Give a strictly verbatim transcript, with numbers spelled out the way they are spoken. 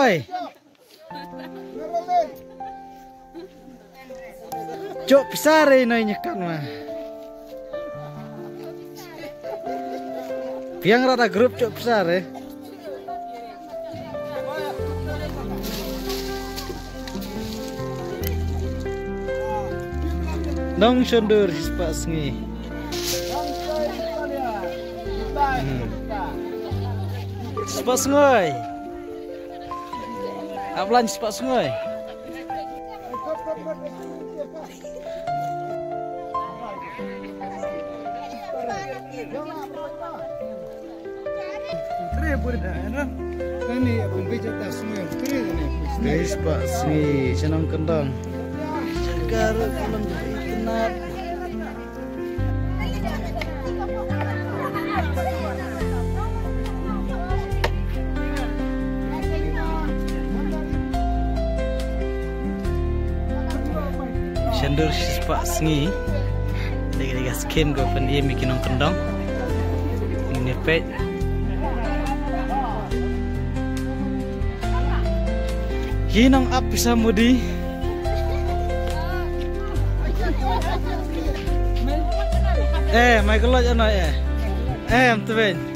Hey. Chok pisa re noi nyekan ma. Piang rada grup chok pisa re. Nong shondur spah sngi. Hmm. Spah sngoi. Aplan spah sngoi. Guys, pak sini senang kendang. Segar belum jadi kenal. Shandur shispah sngi. Dega dega skim go pen im ki nongkyndong. Ini pet. Ki nong ap pisa mudi. Eh, Michael Lodge ano eh. Eh, am tebeng.